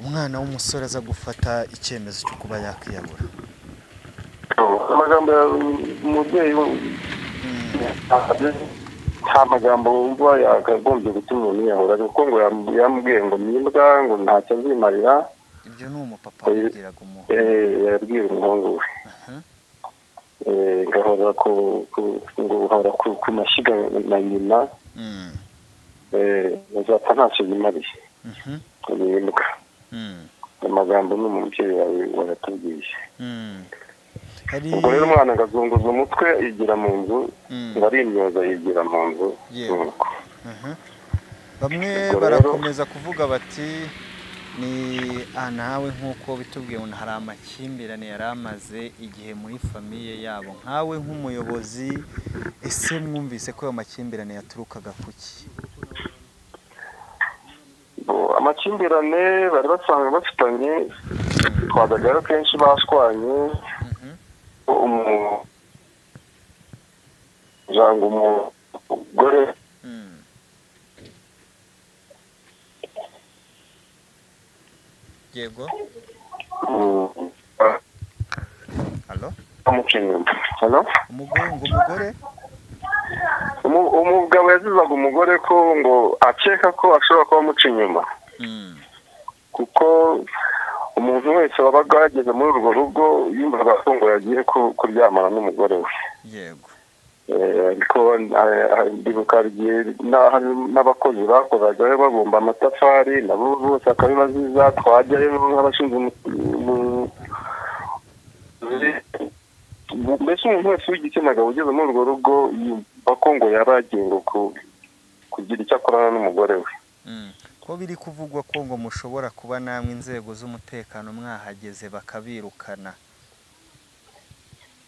umwana w'umusore aza gufata icyemezo cyo kuba yakwiyahura? Amagambo umubyeyi nta magambo wumva yakagombye gutuma umuntu yiyahura, kuko ngo yamubwiye ngo nimbwa, ngo ntacyo azimarira. Ibyo ni umupapa wabwiraga umuhungu? Yabwira umuhungu we. Ngahora ku mashyiga na nyina, azapfa ntacyo yimariye, nimbwa. Amagambo ni umubyeyi wawe waratubwiye. Ubwo rero umwana agazunguza umutwe yigira mu nzu, ngo arimyoza yigira mu nzu. Bamwe barakomeza kuvuga bati ni nawe nk'uko bitubwiye ngo hari amakimbirane yari amaze igihe muri famiye yabo, nkawe nk'umuyobozi ese mwumvise ko ayo makimbirane yaturukaga kuki? Amakimbirane bari basanzwe bafitanye, twajyaga kenshi bashwanye, umugore Yego. Halo? Halo? Umugore? Umugabo yazizaga umugore ko ngo akeka ko ashobora kuba amuca inyuma, kuko umuntu wese wabaga yageze muri urwo rugo yumvaga ko ngo yagiye kuryamana n'umugore we. Yego. Ariko ndibuka igihe n'abakozi bakoraga babumba amatafari nabo bose akabibaziza, twajyayo nk'abashinzwe mbese umuntu wese w'igitsina gabo ugeze muri urwo rugo yumva ko ngo yaba yagiye kugira icyo akorana n'umugore we. Ko biri kuvugwa ko ngo mushobora kuba namwe inzego z'umutekano mwahageze bakabirukana?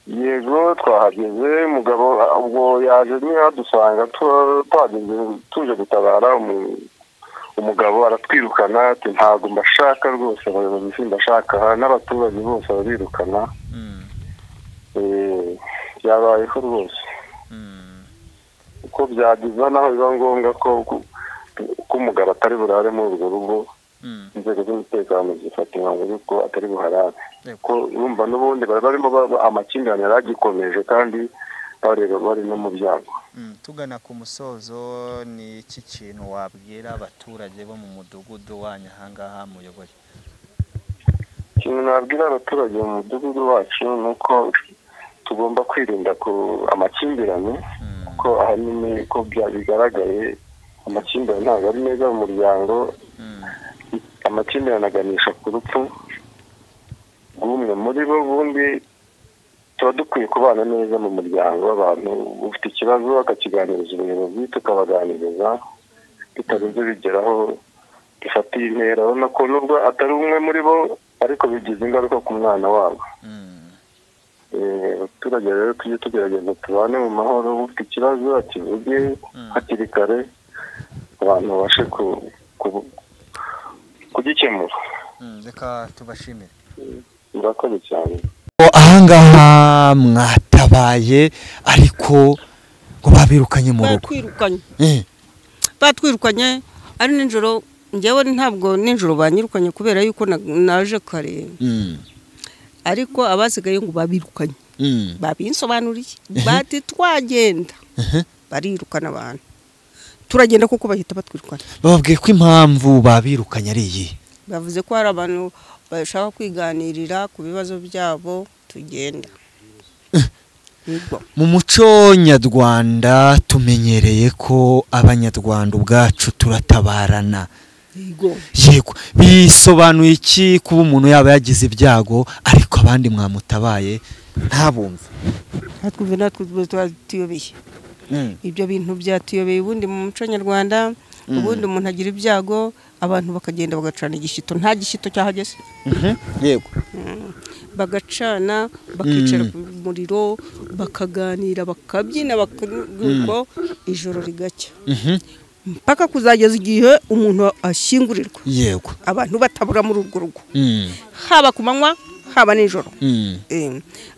Yego twahageze, umugabo ubwo yaje ntiyadusanga, twahageze tuje gutabara, umugabo aratwirukana ati ntabwo mbashaka rwose abayobozi simbashaka, n'abaturage bose barabirukana. Byabayeho rwose uko byagize naho biba ngombwa ko umugabo atari burare muri urwo rugo, inzego z'umutekano zifata umwanzuro ko atari buharare, ko urumva n'ubundi bari barimo amakimbirane yaragikomeje kandi bari no mu byago. Tugana ku musozo, ni iki kintu wabwira abaturage bo mu mudugudu wanyu ahangaha muyoboye? Ikintu nabwira abaturage mu mudugudu wacu ni uko tugomba kwirinda ku amakimbirane, kuko ahanini ko bigaragaye amakimbirane ntabwo ari meza mu muryango. Amakimbirane aganisha ku rupfu rw'umwe muri bo. Ubundi tuba dukwiye kubana neza mu muryango, abantu ufite ikibazo akakiganiriza ubuyobozi, tukabaganiriza bitarinze bigeraho dufatiye intera. Urabona ko nubwo atari umwe muri bo ariko bigize ingaruka ku mwana wabo. Abaturage rero tujye tugerageza tubane mu mahoro, ufite ikibazo akivuge hakiri kare, abantu babashe kugikemura. Reka tubashimire. Murakoze cyane. Ahangaha mwatabaye ariko ngo babirukanye mu rugo. Batwirukanye ari nijoro. Njyewe ntabwo nijoro banyirukanye kubera yuko naje kare, ariko abasigaye ngo babirukanye. Babinsobanuriye bati twagenda, barirukana abantu, turagenda kuko bahita batwirukana. Bababwiye ko impamvu babirukanye ari iyi? Bavuze ko hari abantu bashaka kwiganirira ku bibazo byabo, tugenda. Mu muco nyarwanda tumenyereye ko abanyarwanda ubwacu turatabarana. Yego. Bisobanuye iki kuba umuntu yaba yagize ibyago ariko abandi mwamutabaye ntabumve? Natwe natwe twatuyobeye. Ibyo bintu byatuyobeye. Ubundi mu muco nyarwanda ubundi umuntu agira ibyago abantu bakagenda bagacana igishito, nta gishito cyahageze. Yego. Bagacana, bakicara ku muriro, bakaganira, bakabyina, bakanuko ijoro rigacya. Mpaka kuzageza igihe umuntu ashyingurirwa. Yego. Abantu batabura muri urwo rugo, haba ku manywa haba nijoro.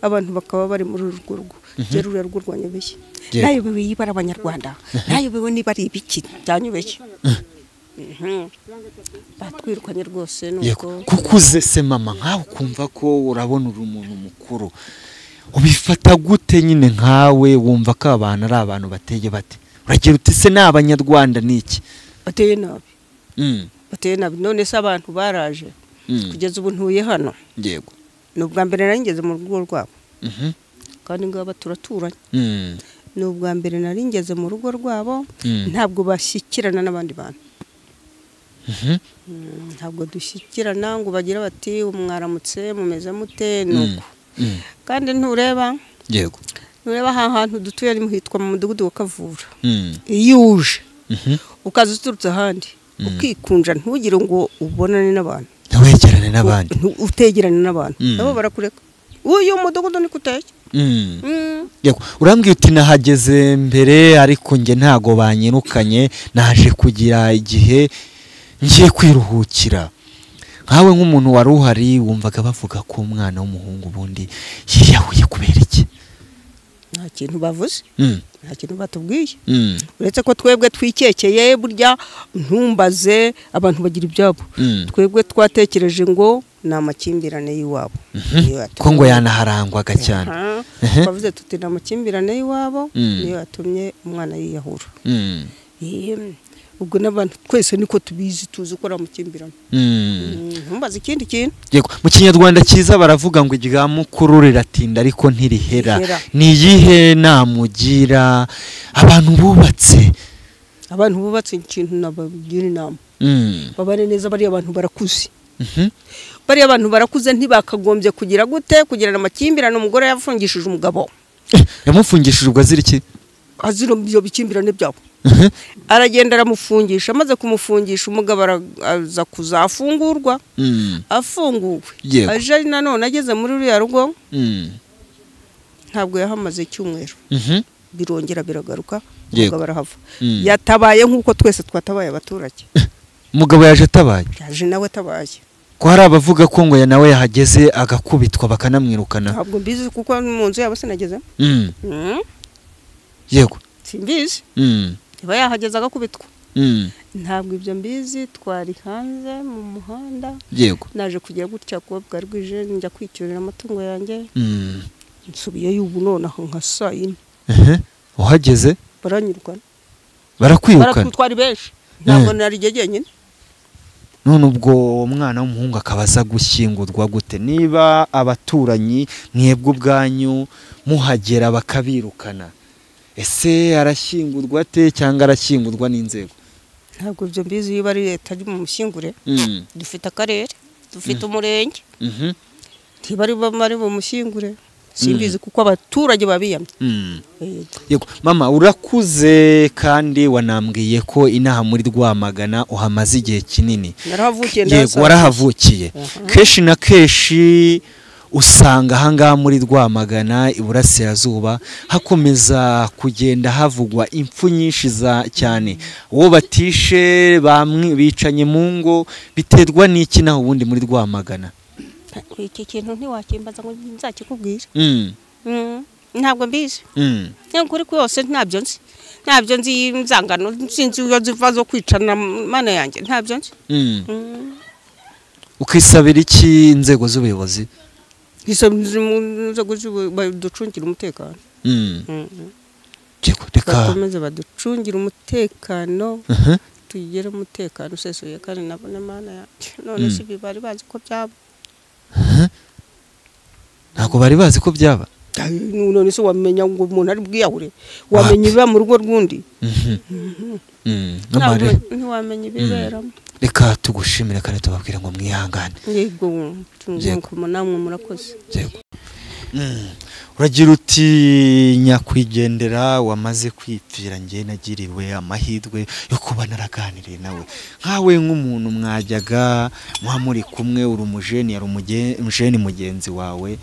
Abantu bakaba bari muri urwo rugo. Ruriya rugo rwanyobeye, nayobewe yibara abanyarwanda, nayobewe niba ari ibiki byanyobeye. Batwirukanye rwose. Nuko kukuze se mama nkawe ukumva ko urabona uri umuntu mukuru, ubifata gute nyine nkawe wumva ko abantu ari abantu bateye bate? Uragira uti se ni abanyarwanda niki? Bateye nabi. Bateye nabi. None se abantu baraje kugeza ubu ntuye hano. Yego. Ni ubwa mbere nari ngeze mu rugo rwabo. Kandi ngaba turaturanye. Ni ubwa mbere nari ngeze mu rugo rwabo, ntabwo bashyikirana n'abandi bantu. Ntabwo dushyikirana ngo bagira bati umwaramutse mumeze mute nuko. Kandi ntureba. Yego. Nureba ahantu dutuye ari muhitwa mu mudugudu wa Kavura. Iyo uje ukaza uturutse ahandi ukikunja, ntugire ngo ubonane n'abantu, ntiwegerane n'abandi, utegerane n'abantu, nabo barakureka. Uyu mudugudu ni kuteye. Yego. Urambwiye uti nahageze mbere ariko nge ntago banyirukanye, naje kugira igihe ngiye kwiruhukira. Nkawe nk'umuntu wari uhari wumvaga bavuga ko umwana w'umuhungu ubundi yiyahuye kubera iki? Nta kintu bavuze, nta kintu batubwiye, uretse ko twebwe twikekeye. Burya ntumbaze, abantu bagira ibyabo. Twebwe twatekereje ngo Ni amakimbirane y'iwabo. Ko ngo yanaharangwaga cyane. Twavuze tuti ni amakimbirane y'iwabo niyo yatumye umwana yiyahura. Ubwo n'abantu twese niko tubizi, tuzi ko ari amakimbirane. Ntumbaze ikindi kintu. Yego, mu Kinyarwanda cyiza baravuga ngo irya mukuru riratinda ariko ntirihera. Ni iyihe namugira abantu bubatse? Abantu bubatse ikintu nabagira inama. Babane neza, bariya abantu barakuze. Bariya abantu barakuze ntibakagombye kugira gute kugirana amakimbirane. Umugore yafungishije umugabo. Yamufungishije ubwo azira iki? Azira ibyo bikimbirane byabo. Aragenda aramufungisha, amaze kumufungisha umugabo aza kuzafungurwa. Afunguwe aje nanone ageze muri ruriya rugo ntabwo yahamaze icyumweru, birongera biragaruka, umugabo arahava. Yatabaye nk'uko twese twatabaye abaturage. Umugabo yaje atabaye? Yaje nawe atabaye. Ko hari abavuga ko ngo nawe yahageze agakubitwa bakanamwirukana. Ntabwo mbizi kuko mu nzu yabo sinageze. Yego. Simbizi. Niba yahageze agakubitwa. Ntabwo ibyo mbizi, twari hanze mu muhanda. Yego. Naje kugira gutya kuba bwari bwije njya kwicyurira amatungo yanjye. Nsubiyeyo ubu nonaha nka saa 4. Uhageze? Baranyirukana. Barakwirukana? Baratwitwara benshi. Ntabwo nari jyenyine. None ubwo umwana w'umuhungu akabaza gushyingurwa gute niba abaturanyi mwebwe ubwanyu muhagera bakabirukana? Ese arashyingurwa ate cyangwa arashyingurwa n'inzego? Ntabwo ibyo mbizi, iyo bari leta mu mushyingure. Dufite akarere, dufite umurenge. Ntibari bari bumushyingure. Simbizi kuko abaturage babiyamye. Yego mama, urakuze kandi wanambwiye ko inaha muri Rwamagana uhamaze igihe kinini. Narahavukiye. Yego, warahavukiye. Kenshi na kenshi usanga ahangaha muri Rwamagana iburasirazuba hakomeza kugenda havugwa impfu nyinshi za cyane. Uwo batishe bamwe bicanye mu ngo, biterwa n'iki naho ubundi muri Rwamagana? Iki kintu ntiwakimbaza ngo nzakikubwira. Ntabwo mbizi. Nkuri kose ntabyo nzi. Ntabyo nzi inzangano, sinzi iyo ziva zo kwicana mana yanjye, ntabyo nzi. Ukisabira iki inzego z'ubuyobozi? Inzego baducungira umutekano. Bakomeze baducungira umutekano, tugire umutekano usesuye kandi nabone mana yanjye. None si bari bazi ko byaba? Ntabwo bari bazi ko byaba. None se wamenya ngo umuntu ari bwiyahure? Wamenya ibiba mu rugo rw'undi? Ntiwamenya ibiberamo. Reka tugushimire kandi tubabwire ngo mwihangane. Yego, namwe murakoze. Uragira uti nyakwigendera wamaze kwipfira, njye nagiriwe amahirwe yo kuba naraganiriye nawe. Nkawe nk'umuntu mwajyaga muha muri kumwe, uri umujeni, yari umujeni mugenzi wawe,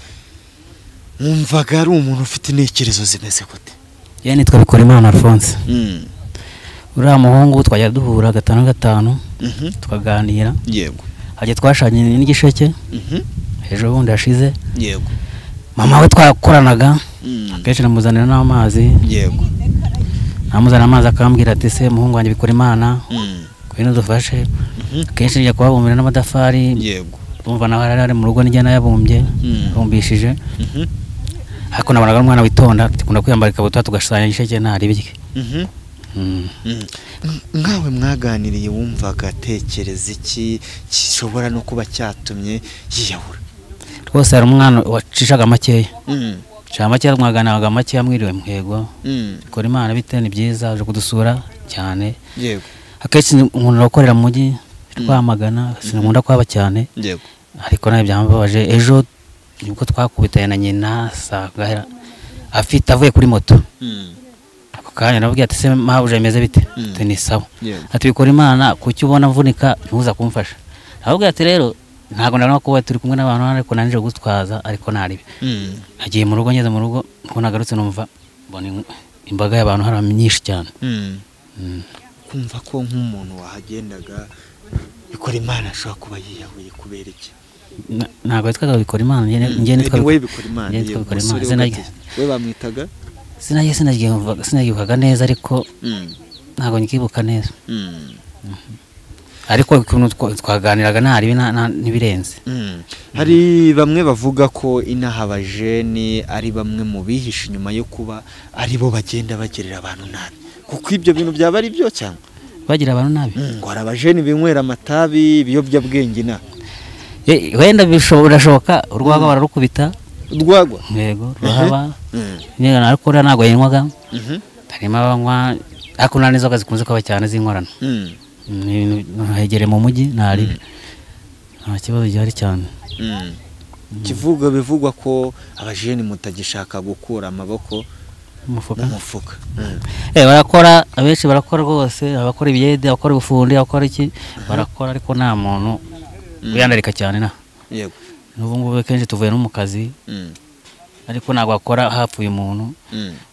mwumvaga ari umuntu ufite intekerezo zimeze gute? Yewe nitwa Bikorimana Alphonse. Uriya muhungu twajya duhura 5 5 tukaganira. Yego. Hajya twashanye n'igisheke. Ejo bundi hashize. Yego. Mama we twakoranaga akenshi namuzanira n'amazi. Yego. Namuzanira amazi akambwira ati se muhungu wanjye Bikorimana ngwino dufashe. Akenshi njya kubabumbira n'amatafari. Yego. Umva nawe ari mu rugo nijya nayabumbye, bumbishije. Ariko nabonaga umwana witonda, tukunda kwiyambara ikabutura tugashushanya igisheke ntari birye. Nkawe mwaganiriye wumvaga atekereza iki gishobora no kuba cyatumye yiyahura? Rwose hari umwana wacishaga makeya. Cya makeya mwaganiraga makeya mwiriwe muhego. Bikorimana bite, ni byiza aje kudusura cyane. Yego. Akenshi umuntu arakorera mu mujyi Rwamagana, sinkunda kwaba cyane. Yego. Ariko nawe byambabaje ejo nibwo twakubitanye na nyina saa afite avuye kuri moto. Ako kanya nababwiye ati se mabuja bimeze bite? Ati ni sawa. Ati Bikorimana kuki ubona mvunika ntuza kumfasha? Nababwiye ati rero ntabwo nabona ko turi kumwe n'abantu ariko nanije gutwaza ariko naribe. Nagiye mu rugo, ngeze mu rugo ngo nagarutse numva mbona imbaga y'abantu hari myinshi cyane. Kumva ko nk'umuntu wahagendaga Bikorimana ashobora kuba yiyahuye kubera iki? Ntabwo yitwaga Bikorimana, njye nitwa Bikorimana. We bamwitaga? Sinagibukaga neza ariko ntabwo nkibuka neza. Ariko ukuntu twaganiraga ntari n'ibirenze. Hari bamwe bavuga ko inaha abajene ari bamwe mu bihishe inyuma yo kuba ari bo bagenda bagirira abantu nabi, kuko ibyo bintu byaba ari byo cyangwa bagira abantu nabi. Ngo hari abajene binywera amatabi, ibiyobyabwenge na wenda birashoboka. Urwagwa bararukubita. Urwagwa? Yego, ruhaba. Ariko uriya ntabwo yinywaga, harimo abanywa ariko nta n'inzoga zikunze kuba cyane z'inkorano. Hegereye mu mujyi ntari nta kibazo gihari cyane. Kivuga bivugwa ko abajene mutagishaka gukura amaboko mu mufuka. Barakora, abenshi barakora rwose, abakora ibiyede, abakora ubufundi, abakora iki, barakora, ariko nta muntu wiyandarika cyane na. Yego. N'ubu ngubu kenshi tuvuye no mu kazi, ariko ntabwo akora hapfuye umuntu.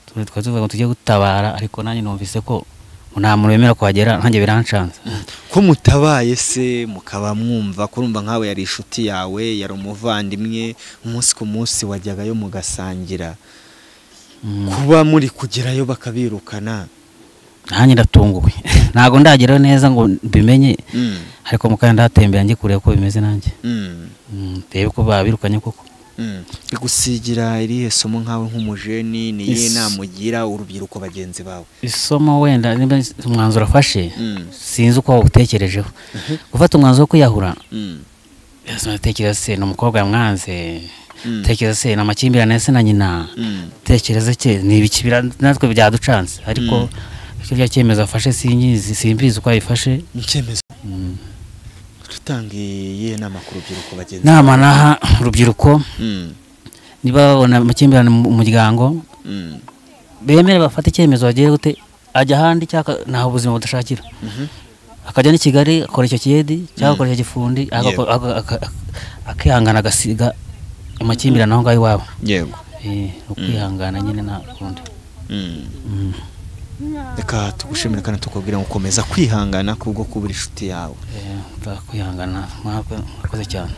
Twari tuvuga ngo tujye gutabara, ariko nanjye numvise ko nta muntu wemera kuhagera, nanjye biranshanze. Ko mutabaye se mukaba mwumva kurumva nkawe yari inshuti yawe, yari umuvandimwe, umunsi ku munsi wajyagayo mugasangira, kuba muri kugerayo bakabirukana? Nanjye ndatunguwe, ntabwo ndagerayo neza ngo mbimenye, ariko mukanya ndatembera njye kureba uko bimeze nanjye, ndebe ko babirukanye koko. Bigusigira irihe somo nkawe nk'umujeni? Ni iyihe nama ugira urubyiruko bagenzi bawe? Isomo wenda niba umwanzuro afashe, sinzi uko wawutekerejeho. Gufata umwanzuro wo kwiyahura, tekereza se ni umukobwa yamwanze, tekereza se ni amakimbirane se na nyina, tekereza ke ni ibiki, natwe byaducanze. Ariko icyo cyemezo afashe sinyizi, simbizi uko yabifashe. Icyemezo tutanga iyihe nama ku rubyiruko bagenzi? Nama naha urubyiruko, niba babona amakimbirane mu muryango, bemere bafate icyemezo bagiye gute, ajya ahandi cyangwa ntaho ubuzima budashakira, akajya n'i Kigali akora icyo kiyedi cyangwa akora icyo gifundi, akihangana agasiga amakimbirane aho ngaho iwabo. Yego. Ukwihangana nyine nta kundi. Reka tugushimire kandi tukubwira ngo ukomeza kwihangana kubwo kubura inshuti yawe. Kwihangana mwakoze cyane.